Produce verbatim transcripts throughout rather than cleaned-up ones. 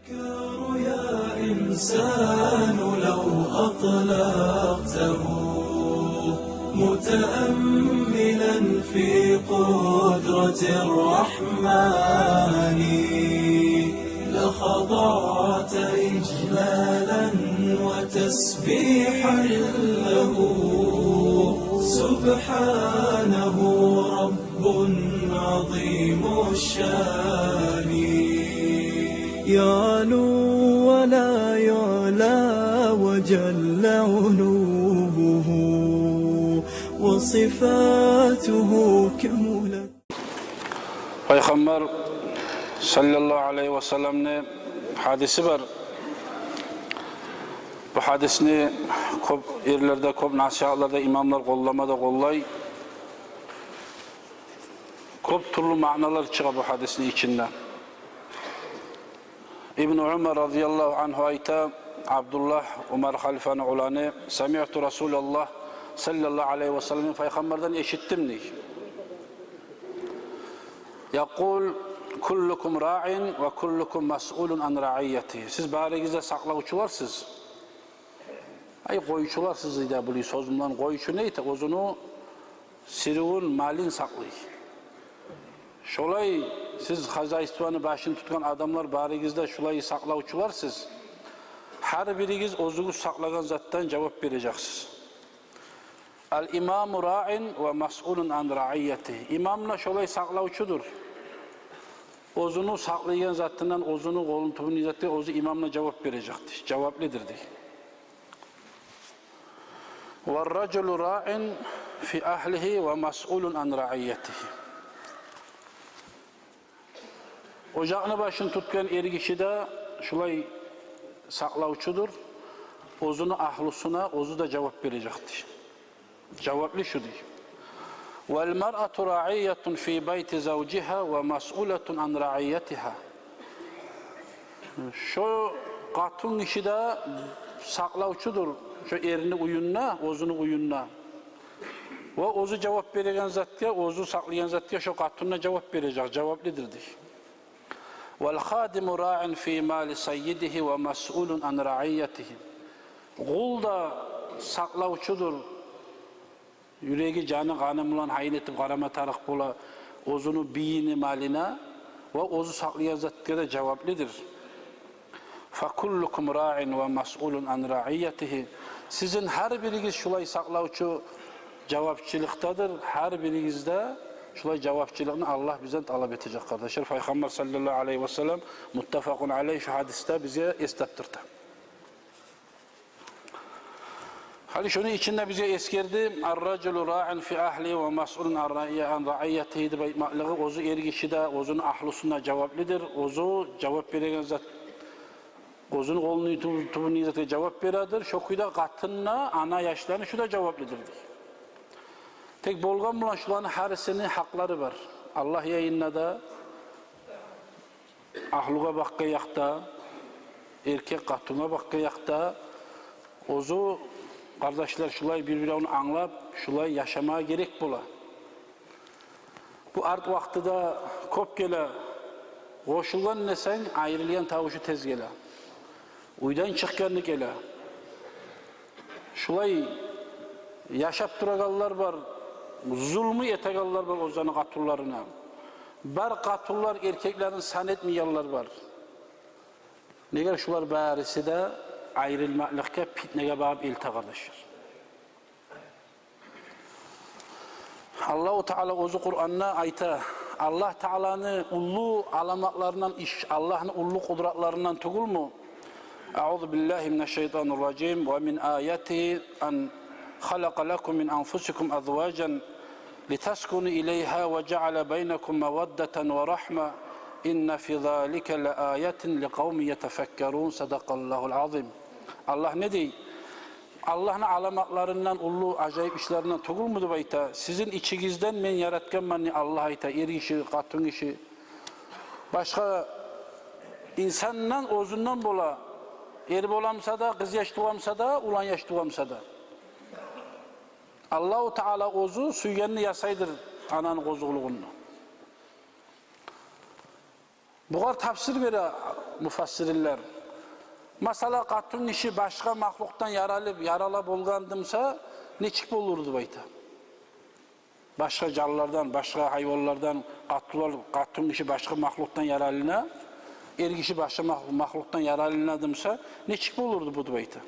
الذكر يا إنسان لو أطلقته متأملا في قدرة الرحمن لخضعت إجلالا وتسبيحا له سبحانه رب عظيم الشان. يعلو ولا يعلى وجل علوه وصفاته كملت. Пайхаммар саллаллагьу алайгьи васалламны гьадиси бар. Бу гьадисни кёп ерлерде, кёп насигьатларда имамлар къоллама да къоллай. Кёп тюрлю маъналар чыгъа бу гьадисни ичинде. Ибну Умар радияллагьу ангьу айта, Абдуллагь, Умар халифаны уланы: «Самиъту Расулаллагь саллаллагьу алайгьи васаллам, Пайхаммардан эшитдим», — дей. «Якъул: куллукум раъин ва куллукум масъулун ан раъиятигьи». Сиз баригиз де сакълавчуларсыз. Ай, къойчуларсыз дей, булай сёз булан къойчу не эте, оьзюню сирювюн, малын сакълай. Шолай сиз хозяйствону башын тутгъан адамлар баригиз де шулай сакълавчуларсыз. Гьар биригиз оьзюгюз сакълагъан затдан жавап бережексиз. Ал имаму раъин ва масъулун ан раъиятигьи. Имам да шолай сакълавчудур. Оьзюню сакълайгъан затындан, оьзюню къолун тюбюндеги затгъа оьзю имам да жавап бережекдир, жаваплыдыр дей. Ва ражулу раъин фи агьлигьи ва масъулун ан раъиятигьи. Ожакъны башын тутгъан эркиши де шулай сакълавчудур. Оьзюню агьлюсюне оьзю де жавап бережекдир. Жаваплы шу дей. Вал маръату раъиятун фи байти завжигьа ва масъулатун ан раъиятигьа. Шо къатынгиши де сакълавчудур шо эрини уьюнде, оьзюню уьюнде. Ва оьзю жавап береген затгъа, оьзю сакълайгъан затгъа шо къатын да жавап бережек, жаваплыдыр дей. Вал хадиму раъин фи мали саййидигьи ва масъулун ан раъиятигьи. Къул да сакълавчудур, юреги, жаны, къаны булан гьайын этип къарама тарыкъ бола оьзюню бийини малына, ва оьзю сакълайгъан затгъа да жаваплыдыр. Фа куллукум раъин ва масъулун ан раъиятигьи. Сизин гьар биригиз шулай сакълавчу жавапчылыкъдадыр, гьар биригиз де шулай жавапчылыкъны Аллагь бизден талап этежек, къардашлар. Пайхаммар саллаллагьу алайгьи васаллам, муттафакъун алайгь, шу гьадисде бизге эс тапдырта. Гьали шуну ичинде бизге эсгерди, ар-ражулу раъин фи агьлигьи ва масъулун ан раъия-, ан раъиятигьи деп айтмакълыгъы, оьзю эркиши де, оьзюню агьлюсю де жаваплыдыр, оьзю жавап береген зат, оьзюню къолуну тюб-, тюбюндеги затгъа жавап бередир, шо кюйде къатын да, ана яшланы, шу да жаваплыдыр дей. Тек болгъан булан шуланы гьарисини гьакълары бар. Аллагь янында да, агьлюге бакъгъан якъда, эркек къатынгъа бакъгъан якъда, оьзю, къардашлар, шулай бир-биревню англап, шулай яшамагъа герек бола. Бу арт вакътиде кёп геле, къошулгъан десенг, айрылгъан тавушу тез геле. Уьйден чыкъгъанлы геле. Шулай яшап турагъанлар бар, зулму этегенлер бар оьзлени къатынларына. Бар къатынлар эркеклерин сан этмейгенлер бар. Неге, шулар бариси де айрылмакълыкъгъа, питнеге багъып элте, къардашлар. Аллагьу Таала оьзю Къуранда айта, Аллагь Тааланы уллу аламатларындан иш, Аллагьны уллу къудратларындан тюгюлмю? Аузу биллагьи минаш-шайтанир-ражим. Ва мин аятигьи ан халакъа лакум мин анфусикум азважан литаскуну илайгьа ва жаъала байнакум маваддатан ва рахма. Инна фи залика ла аятин ликъавмин ятафаккарун. Садакъаллагьул азим. Аллагь не дей? Аллагьны аламатларындан, уллу ажайып ишлеринден тюгюлмю деп айта. Сизин ичигизден мен яратгъанман дей Аллагь, айта, эркиши, къатынгиши. Башгъа инсандан, оьзюнден бола, эр боламса да, къыз яш тувамса да, улан яш тувамса да. Аллагьу Таала оьзю сюйгенни ясайдыр ананы къозукълугъунда. Бугъар тафсир бере муфассиринлер. Масала, къатун гиши башгъа махлукъдан яралып, ярала болгъан эди буса, нечик болур деп айта. Башгъа жанлардан, башгъа гьайванлардан къатунлар, къатун гиши башгъа махлукъдан яралына, эр гиши башгъа мах-, махлукъдан яралына эди буса, нечик болур эди бу деп айта.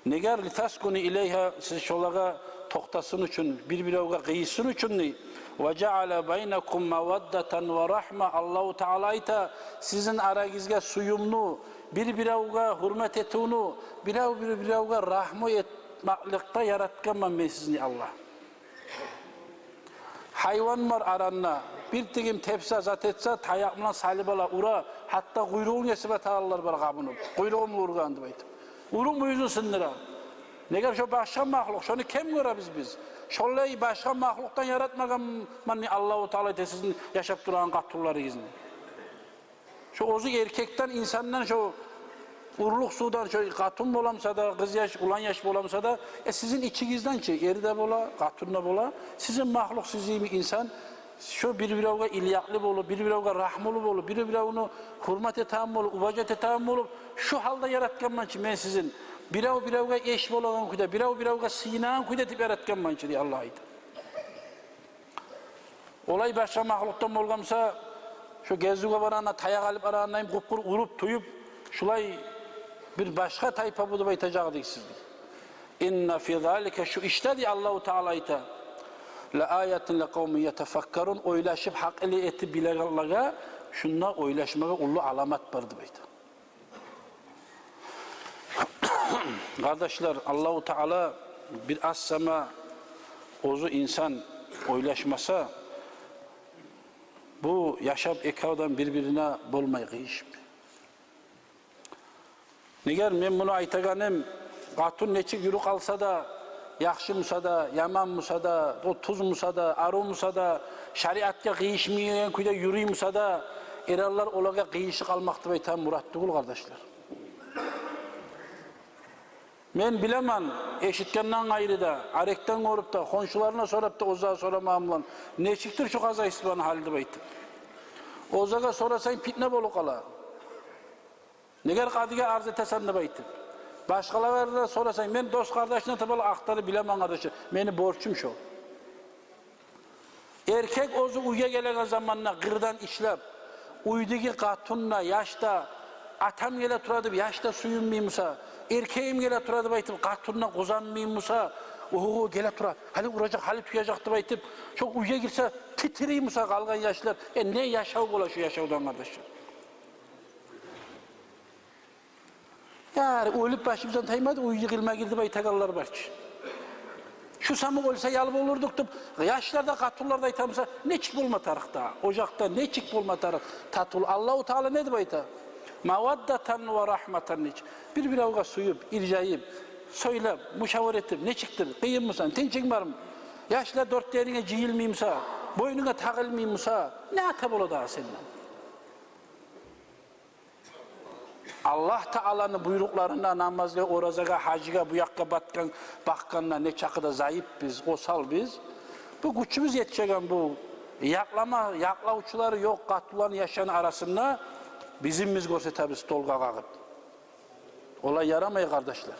Негер, литаскуну илайгьа, сиз шолагъа токътасын учун, бир-биревге къыйышсын учун дей. Ва жаала байнакум маваддатан ва рагьма, Аллагьу Таала айта, сизин арагъызгъа сюювню, бир-биревге гьюрмет этивню, бирев бир-биревге рагьму этмекликде яратгъанман мен сизин дей Аллагь. Гьайван бар аранда, бир тюгюн тепсе, зат этсе, таякъ булан салып ала, ура, гьатта къуйругъун гесип атагъанлар бар къабунуп, къуйругъун ургъан деп айтып. Къуйругъун, мюйюзюн сындыра. Негер шо башгъа махлукъ, шону кем гёребиз биз? Шолай башгъа махлукъдан яратмагъанман дей Аллагьу Таала дей сизин яшап турагъан къатунларыгъызны. Шо оьзю эркекден, инсандан, шо урлукъ сувдан, шо къатун бола буса да, къыз яш, улан яш бола буса да, э, сизин ичигизден чи, эр де бола, къатун да бола, сизин махлукъ, сизин йимик инсан, шо бир-биревге илякълы болуп, бир-биревге рагьмулу болуп, бир-биревню гьюрмет этеген болуп, уважать этеген болуп, шо гьалда яратгъанман чы мен сизин. Бирев-биревге эш болагъан кюйде, бирев-биревге сыйынагъан кюйде этип яратгъанман чы дей Аллагь айта. Олай башгъа махлукъдан болгъан буса, шо гезивге барагъанда, таякъ алып барагъандайын, къуп-къуру уруп, тюйюп, шулай бир башгъа тайпа бу деп айтажакъ эдик сизге. Инна фи залика, шу ишде дей Аллагьу Таала айта, ла аятин ли къавмин ятафаккарун, ойлашып, гьакъылы этип билегенлеге шунда ойлашмагъа уллу аламат бар деп айта. Къардашлар, Аллагьу Таала бир аз сама оьзю инсан ойлашмаса, бу яшап эки адам бир-бирине болмай къыйышып. Негер мен муну айтагъаным, къатун нечик юрюп къалса да, яхшы буса да, яман буса да, о туз буса да, арив буса да, шариатгъа къыйышмайгъан кюйде юрюй буса да, эраллар олагъа къыйышып къалмакъ деп айтагъан мурат тюгюл, къардашлар. Мен билемен, эшитгенден къайры да, арекден гёрюп де, хоншуларына сорап да, оьзлеге сорамагъан булан, нечикдир шу хозяйствону гьалы деп айтып. Оьзлеге сорасанг, питне болуп къала. Негер къадиге арз этесен деп айтып. Башгъаларына сорасанг, мен дос-къардашына таба ахтарып билемен, къардашлар. Мени борчум шо. Эркек оьзю уьйге гелеген заманда къырдан ишлеп, уьйдеги къатун да, яш да, атам геле тура деп яш да сююнмей буса, эркегим геле тура деп айтып къатун да къузанмай буса, о, геле тура, гьали уражакъ, гьали тюежек деп айтып, шо уьйге гирсе, титирей буса къалгъан яшлар, э, не яшав бола шо яшавдан, къардашлар? Яр, оьлюп башыбыздан таймады, уьй йыгъылма гирди деп айтагъанлар бар чы. Шу сама оьлсе ял болурдукъ деп, яшлар да, къатунлар да айта буса, нечик болма тарыкъ да, ожакъда нечик болма тарыкъ татывлу. Аллагьу Таала не деп айта? Маваддатан ва рагьматан, нечик. Бир-биревге сююп, иржайып, сёйлеп, мушавара этип, нечикдир, къыйын бусанг, тынчынг бармы? Яшлар дёрт еринге жыйылмай буса, бойнунга тагъылмай буса, не ата бола дагъы сенден? Аллагь Тааланы буйрукъларына, намазгъа, оразагъа, гьажгъа, бу якъгъа батгъан, бакъгъанда не чакъы да зайып биз, осал биз. Бу гючюбюз етишеген бу якълама, якълавчулары ёкъ къатунланы, яшланы арасында бизин биз гёрсетебиз столгъа къагъып. Олай ярамай, къардашлар.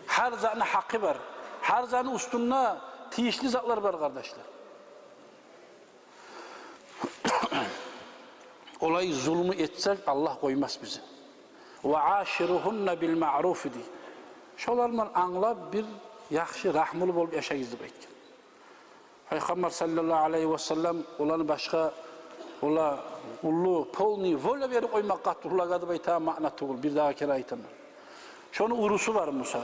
Гьар затны гьакъы бар. Гьар затны уьстюнде тийишли затлар бар, къардашлар. Олай зулму этсек, Аллагь къоймас бизин. Ва аширугьунна бил маъруф дей. Шолар булан англап, бир яхшы, рагьмулу болуп яшагъыз деп айтгъан. Пайхаммар саллаллагьу алайгьи ва саллам оланы башгъа, ола уллу, полный воля берип къоймакъ къатунлагъа деп айтагъан маъна тюгюл, бир дагъы керен айтаман. Шону урусу бар буса,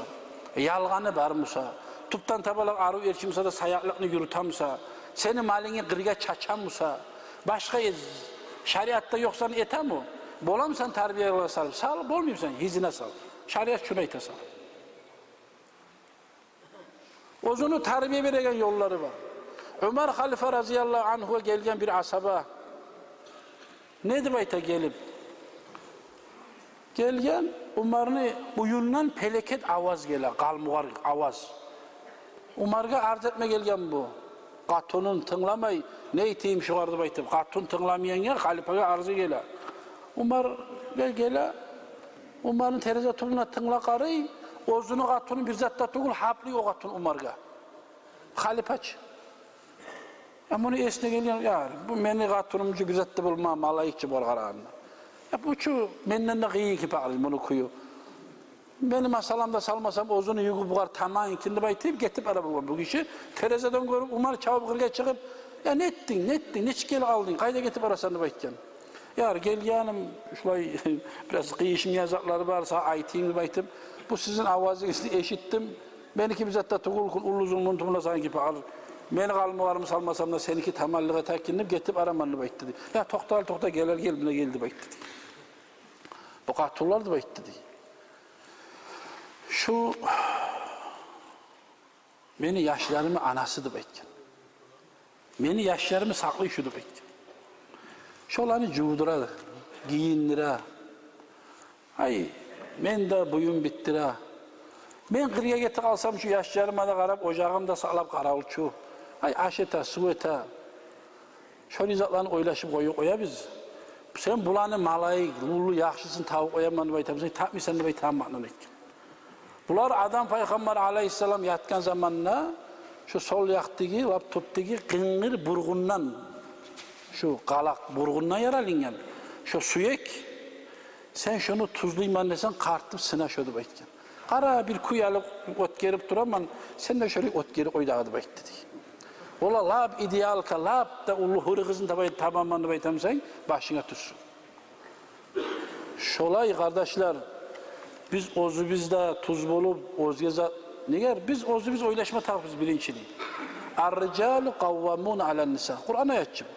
ялгъаны бар буса, тюпден табалакъ арив эрчи буса да, саякълыкъны юрюте буса, сени малынгны къыргъа чача буса, башгъа эз-, шариатда ёкъ затны этеми? Бола буса тарбиялагъа салып, сал, болмай буса гьызына сал. Шариат шуну айта сагъа. Оьзюню тарбия береген ёллары бар. Умар халифа разияллагьу ангьугъа гелген бир асгьаба. Не деп айта гелип? Гелген, Умарны уьюнден пелекет аваз геле, къалмагъар аваз. Умаргъа арз этме гелген бу. Къатунун тынгламай, не этейим шугъар деп айтып, къатун тынгламайгъангъа халифагъа арзы геле. Умар Гел-, геле, Умарны терезе тюбюне тынглап къарай, оьзюню къатыны бир зат да тюгюл, гьаплай о къатын Умаргъа. Халипа чы. Я муну эсине гелген, я, бу мени къатыным чы, бир зат да болмай, малайик чы бугъар къарагъанда. Я бу чу менден де къыйын кепи алай муну кюю. Мени масъалам да салмасам, оьзюню югю бугъар таман экен деп айтып, гетип бара болгъан бу гиши. Терезеден гёрюп, Умар чабып къыргъа чыгъып: «Я, нетдинг, нетдинг, нечик гелип къалдынг, къайда гетип барасан?» — деп айтгъан. «Я, гелгеним шулай, бираз къыйышмайгъан затлар бар, сагъа айтайым деп айтып, бу сизин авазыгъызны эшитдим. Меники бир зат да тюгюл, уллу зулмун тумуна сагъа кепи ал. Мени къалмагъалымны салмасам да, сеники таманлыкъ эте экен деп гетип бараман», — деп айтды дей. «Я, токъта, токъта, гел, гел, муна гел», — деп айтды дей. «Бу къатынлар, — деп айтды дей, — шу мени яшларымны анасы», — деп айтгъан. «Мени яшларымны сакълай шу», — деп айтгъан. «Шоланы жувдура, гийиндире. Ай, мен де буюм битдире. Мен къыргъа гетип къалсам, шу яшларыма да къарап, ожагъым да сакълап къаравулчу. Ай, аш эте, сув эте. Шолай затланы ойлашып къоюп къоябыз. Сен буланы малайик, уллу яхшысын табып къояман деп айтамысан, тапмайсан деп айтаман», — деп айтгъан. Булар Адам пайхаммар алайгьиссалам ятгъан заманда шу сол якъдагъы, лап тюпдеги къынгыр бургъундан, шу къалакъ бургъундан яралынгъан шу сюек, сен шуну тюзлеймен десенг, къартып сына шу деп айтгъан. Къара, бир кюй алып оьтгерип тураман, сен де шолай оьтгерип къой дагъы деп айтды дей. Ола лап идеалка, лап да уллу гьюрю къызны таба-, табаман деп айтамысан, башынга тюшсюн. Шолай, къардашлар, биз оьзюбюз де тюз болуп, оьзге зат, негер биз оьзюбюз ойлашма тарыкъбыз биринчилей. «Ар-рижалу къаввамуна алан-ниса». Къуран аят чы бу.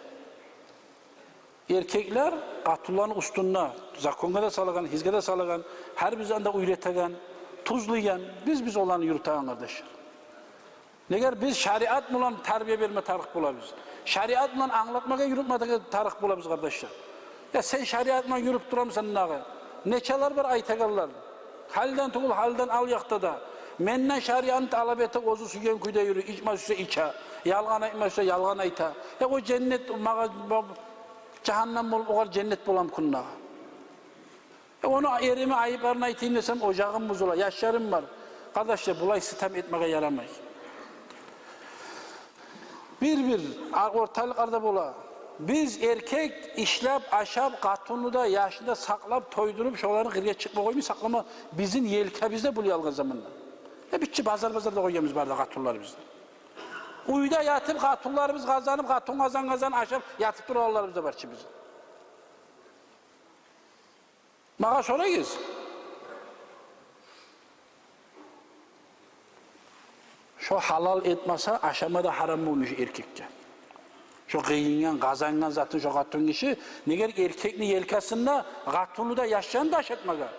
Эркеклер къатынланы уьстюнде, законгъа да салагъан, гьызгъа да салагъан, гьар бир затны да уьйретеген, тюзлейген, биз, биз оланы юрютеген, къардашлар. Негер биз шариат булан тарбия берме тарыкъ болабыз. Шариат булан англатмагъа, юрютмеге тарыкъ болабыз, къардашлар. Я сен шариат булан юрюп турамысан дагъы? Нечелер бар айтагъанлар. Гьалиден тюгюл, гьалиден ал якъда да. Менден шариатны талап эте, оьзю сюйген кюйде юрюй, ичме сюйсе иче, ялгъан айтма сюйсе ялгъан айта. Я о женнет магъа, жагьаннам болуп, огъар женнет боламы кюн дагъы? Э, ону, эриме айыпларын айтайым десем, ожагъым бузула, яшларым бар. Къардашлар, булай ситем этмеге ярамай. Бир-бир а-, орталыкъларда бола. Биз, эркек, ишлеп, ашап, къатынны да, яшны да сакълап, тойдуруп, шоланы къыргъа чыкъма къоймай сакълама бизин елкабызда бола алгъан заманда. Э, битчи базар-базарда къоягъанбыз бары да къатынларыбызны. Уьйде ятып, къатынларыбыз къазанып, къатын къазан-къазан ашап ятып турагъанларыбыз да бар чы бизин. Магъа сорагъыз. Шо гьалал этмесе, ашама да гьарам болмуш эркекге. Шо къыйынгъан, къазангъан затын шо къатын гиши, негер эркекни елкасында къатынны да, яшланы да ашатмагъа.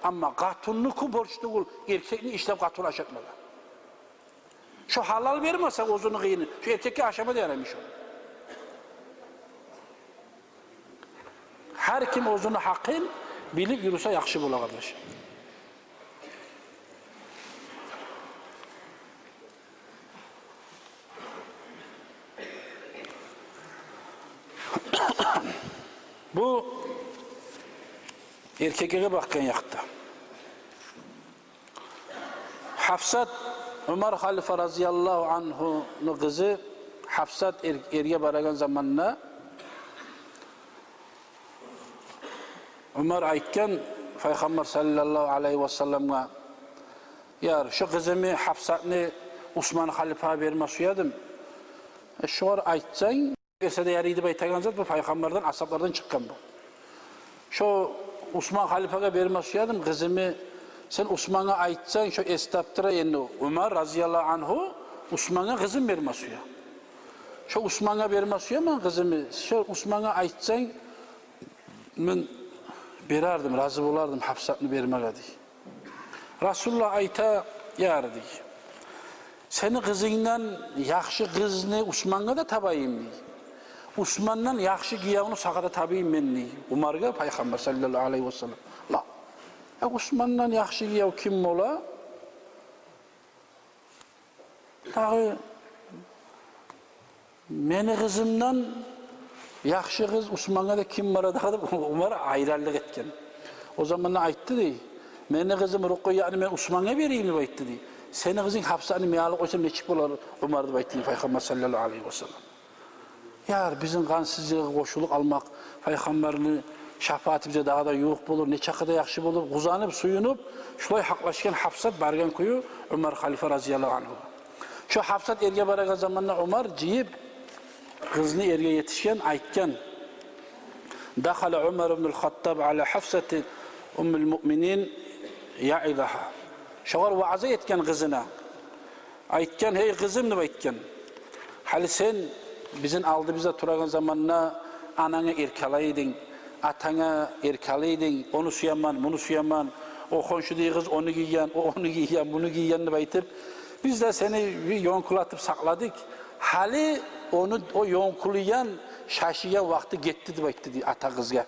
Амма къатынныкъы борч тюгюл эркекни ишлеп къатынны ашатмагъа. Шо гьалал бермесе оьзюню къыйынын, шо эркекге ашама да ярамай шо. Гьар ким оьзюню гьакъын билип юрюсе яхшы бола, къардаш. Бу эркеклеге бакъгъан якъда. Гьафсат, Умар халифа разияллагьу ангьуну къызы Гьафсат эр-, эрге барагъан заманда Умар айтгъан Пайхаммар саллаллагьу алайгьи васалламгъа: «Яр, шу къызымны Гьафсатны Усман халифагъа берме сюедим. Э, шугъар айтсанг, берсе де ярай», — деп айтагъан зат бу Пайхаммардан, асгьаблардан чыкъгъан бу. «Шо Усман халифагъа берме сюедим къызымны, сен Усмангъа айтсанг, шо эс таптыра энни Умар разияллагьу ангьу, Усмангъа къызын берме сюе. Шо Усмангъа берме сюемен къызымны, шо Усмангъа айтсанг, мен берердим, рази болардым Гьафсатны бермеге», — дей. Расулуллагь айта: «Яр, — дей, — сени къызынгдан яхшы къызны Усмангъа да табайым, — дей. — Усмандан яхшы гиевню сагъа да табайым мен», — дей Умаргъа Пайхаммар саллаллагьу алайгьи васаллам. Ла, э, Усмандан яхшы гиев ким бола? Дагъы мени къызымдан яхшы къыз Усмангъа да ким бар дагъы деп, Умар гьайранлыкъ этген. О заманда айтды дей: «Мени къызым Рукъияны мен Усмангъа берейим», — деп айтды дей. «Сени къызынг Гьафсатны мен алып къойсам нечик болар, Умар?» — деп айтды дей Пайхаммар саллаллагьу алайгьи васаллам. Яр, бизин къан сизге къошулуп алмакъ, Пайхаммарны шапааты бизге дагъы да ювукъ болур, нечакъы да яхшы болур. Къуванып, сююнюп, шулай гьакълашгъан Гьафсат баргъан кюю Умар халифа разияллагьу ангьу. Шо Гьафсат эрге барагъан заманда Умар жыйып, къызны эрге етишген, айтгъан: «Дахала Умар ибнул Хаттаб ала Гьафсати уммул муъминин яизагьа». Шогъар ваъза этген къызына. Айтгъан: «Гьей къызым, — деп айтгъан, — гьали сен бизин алдыбызда турагъан заманда ананга эркелей эдинг, атанга эркелей эдинг, ону сюемен, муну сюемен, о хоншудагъы къыз ону гийген, о ону гийген, муну гийген деп айтып, биз де сени бир ёнкъулатып сакъладыкъ. Гьали ону, о ёнкъулайгъан, шашыйгъан вакъти гетди», — деп айтды дей ата къызгъа.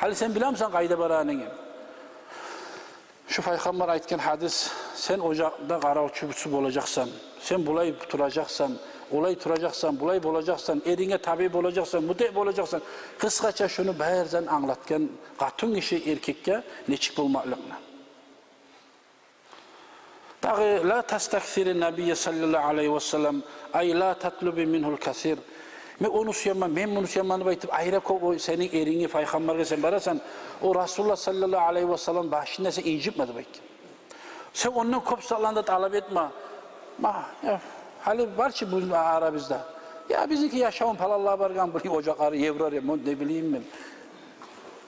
«Гьали сен билемисен къайда барагъанынгны?» Шу Пайхаммар айтгъан гьадис: «Сен ожакъда къаравчусу болажакъсан, сен булай туражакъсан, олай туражакъсан, булай болажакъсан, эринге табиъ болажакъсан, мутиъ болажакъсан». Къысгъача шуну барын англатгъан къатынгиши эркекге нечик болмакълыкъны. Дагъы: «Ла тастаксири ннабийя саллаллагьу алайгьи васаллам, ай ла татлуби мингьул касир». «Мен ону сюемен, мен муну сюемен», — деп айтып, айры кёп о сени эрингни, Пайхаммаргъа сен барасан, о Расулуллагь саллаллагьу алайгьи васаллам башын да сен инжитме деп айтгъан. «Сен ондан кёп затланы да талап этме. Ма, я, гьали бар чы бу арабызда. Я, бизинки яшавун паланлагъа баргъан, бу ожакълары евро ремонт, не билейим мен.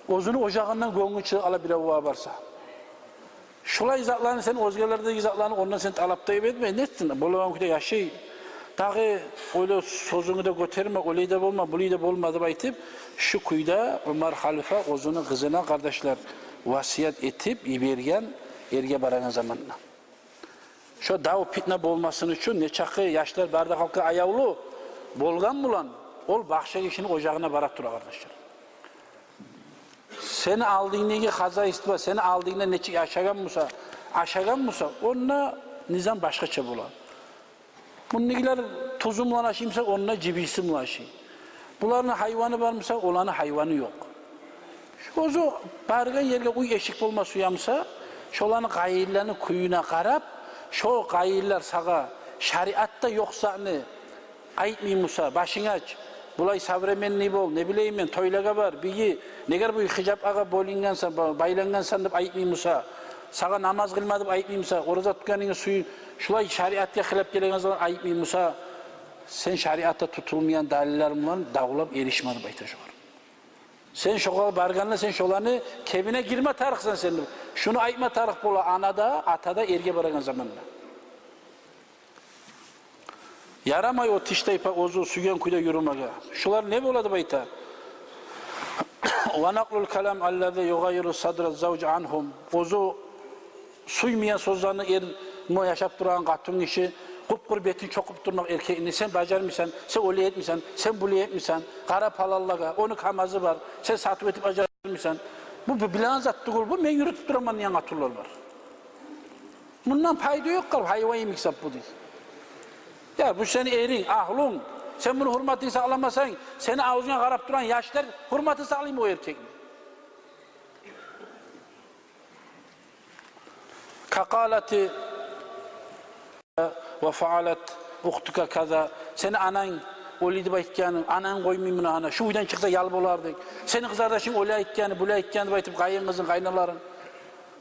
Оьзюню ожагъындан гёнгю чыгъып къала биревге барса. Шулай затланы сен, оьзгелердеги затланы ондан сен талап да этме, нетсин, болагъан кюйде яшай. Дагъы олай сёзюнгню де гётерме, олай да болма, булай да болма», — деп айтып, шу кюйде Умар халифа оьзюню къызына, къардашлар, васият этип йиберген эрге барагъан заманда. Шо дав, питна болмасын учун, нечакъы яшлар бары да халкъгъа аявлу болгъан булан, ол башгъа гишини ожагъына бара тура, къардашлар. Сени алдынгдагъы хозяйство, сени алдынгда нечик яшагъан буса, ашагъан буса, онда низам башгъача бола. Мундагъылар тузу булан ашай буса, онда жибиси булан ашай. Буланы гьайваны бар буса, оланы гьайваны ёкъ. Шо оьзю баргъан ерге уьй-эшик болма сюе буса, шоланы къайынланы кююне къарап, шо къайынлар сагъа шариатда ёкъ затны айтмай буса, башынг ач, булай современный бол, не билейим мен, тойлагъа бар, бийи, негер бу хижабгъа бойлангъансан, ба-, байлангъансан деп айтмай буса, сагъа намаз къылма деп айтмай буса, ораза тутгъанынгны сюй, шулай шариатгъа хилап гелеген зат айтмай буса, сен шариатда тутулмайгъан далиллер булан давлап эришме деп айта шогъар. Сен шогъар баргъанда, сен шоланы кепине гирме тарыкъсан сен. Шуну айтма тарыкъ бола ана да, ата да эрге барагъан заманда. Ярамай о тиштайпа оьзю сюйген кюйде юрюмеге. Шулар не бола деп айта? Ва накълул калам аллази югъаййиру садра завж ангьум. Оьзю сюймейген сёзлени, эр, муна яшап турагъан къатынгиши къуп-къуру бетин чокъуп турмакъ эркекни: «Сен бажармайсан, сен олай этмейсен, сен булай этмейсен, къара паланлагъа, ону КамАЗы бар, сен сатып этип бажармайсан». Бу, бу билеген зат тюгюл, бу мен юрютюп тураман деген къатынлар бар. Мундан пайда ёкъ, къарап, гьайван йимик зат бу, дей. Я, бу сени эринг, агьлюнг. Сен муну гьюрметин сакъламасанг, сени авзунга къарап турагъан яшлар гьюрметин сакълаймы о эркекни? Ка къалати ва фаалат ухтука каза. Сени ананг олай деп айтгъаны, ананг къоймай муну, ана, шу уьйден чыкъса ял болар деп. Сени къызардашынг олай айтгъаны, булай айтгъаны деп айтып, къайын къызын, къайналарын.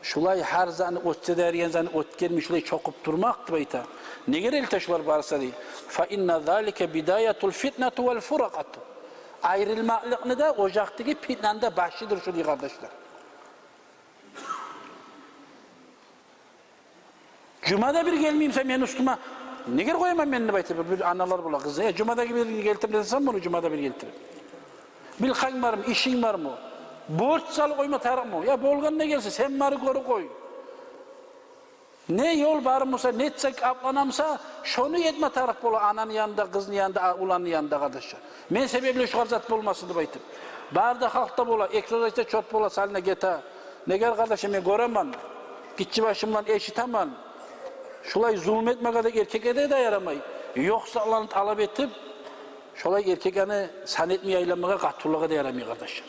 Шулай гьар затны оьтгереген затны оьтгермей, шулай чокъуп турмакъ деп айта. Неге элте шулар барса, дей? Фа инна залика бидаятул фитнати вал фуракъати. Айрылмакълыкъны да, ожакъдагъы питнаны да башыдыр шу, дей, къардашлар. Жумада бир гелмей буса мени уьстюме, негер къояман мен деп айтып, бир, бир аналар бола къызы. Э, жумада бир гелтир десем муну, жумада бир гелтир. Билкъанг бармы, ишинг бармы? Борч салып къойма тарыкъмы? Я, болгъан да гелсин, сен бары гёрюп къой. Не ёл бар буса, нетсе къаплана буса, шону этме тарыкъ бола ананы янында, къызны янында, а, уланны янында, къардашлар. Мен себепли шулар зат болмасын деп айтып. Бары да халкъда бола, эки сёз айтса, чот бола, салына гете. Негер, къардашым, мен гёремен, гиччи башым булан эшитемен. Шулай зулму этмеге де эркекге де ярамай. Ёкъ затланы талап этип, шолай эркекни сан этмей айланмагъа къатынлагъа да ярамай, къардашлар.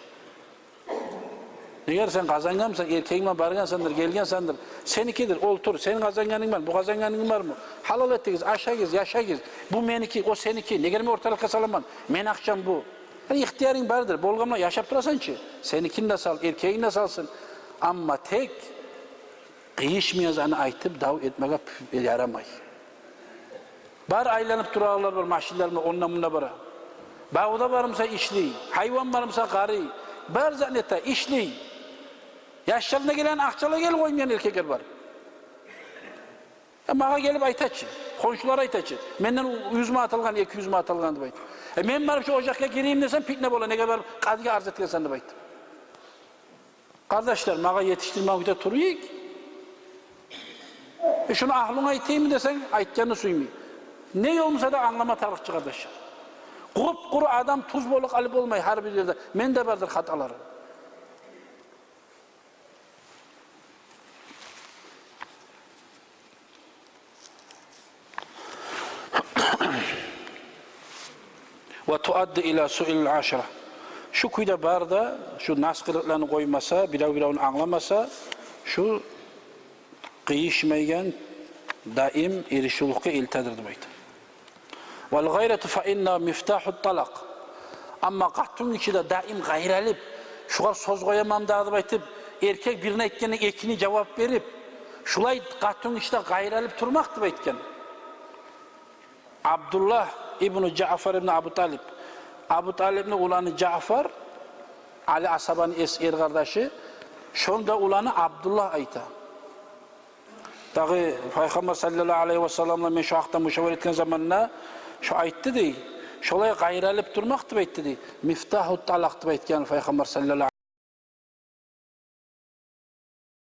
Эгер сен къазангъанмысан, эркегинг булан баргъансандыр, гелгенсендир, сеникидир, олтур, сен къазангъанынг бар, бу къазангъанынг бармы? Гьалал этигиз, ашагъыз, яшагъыз. Бу меники, о сеники. Неге мен орталыкъгъа саламан? Мени акъчам бу. Яни ихтиярынг бардыр, болгъан булан яшап турасан чы. Сеникин де сал, эркегинг де салсын. Амма тек къыйышмай затны айтып, дав этмеге ярамай. Бар айланып турагъанлар бар, машинлер булан онда-мунда бара. Бавда бармыса ишлей, гьайван бармыса къарай, бар затны эте, ишлей. Яшларына гелеген акъчалар гелип къоймайгъан эркеклер бар. Э, магъа гелип айта чы, хоншулар айта чы, менден юз манат алгъан, эки юз манат алгъан деп айта. Э, мен барып шо ожакъгъа гирейим десем, питне бола, неге барып къадиге арз этгенсен деп айта. Къардашлар, магъа етишдирмеге де турайыкъ. Э, шуну агьлюнге айтайыммы десенг, айтгъанны сюймей. Не ёл буса да англама тарыкъ чы, къардашлар. Къуп-къуру адам туз болуп къалып болмай гьар бир ерде. Менде бардыр хаталарым. Ва туадди ила суил ашра. Шу кюйде бар да, шу нас-къылыкъланы къоймаса, бирев-биревню англамаса, шу къыйышмайгъан даим эришивлюкге элтедир деп айта. Вал гъайрату фа инна мифтагьу талакъ. Амма къатынгиши де даим къайрылып, шугъар сёз къояман да деп айтып, эркек бирин айтгъанда экини жавап берип, шулай къатынгиши де къайрылып турмакъ деп айтгъан. Абдуллагь ибну Жаъфар ибну Абу Талиб. Абу Талибни уланы Жаъфар, Али асгьабаны эс-, эр къардашы, шону да уланы Абдуллагь айта. Дагъы Пайхаммар саллаллагьу алайгьи ва саллам булан мен шо гьакъда мушавара этген заманда шо айтды дей. Шолай къайрылып турмакъ деп айтды дей. Мифтагьу талакъ деп айтгъан Пайхаммар саллаллагьу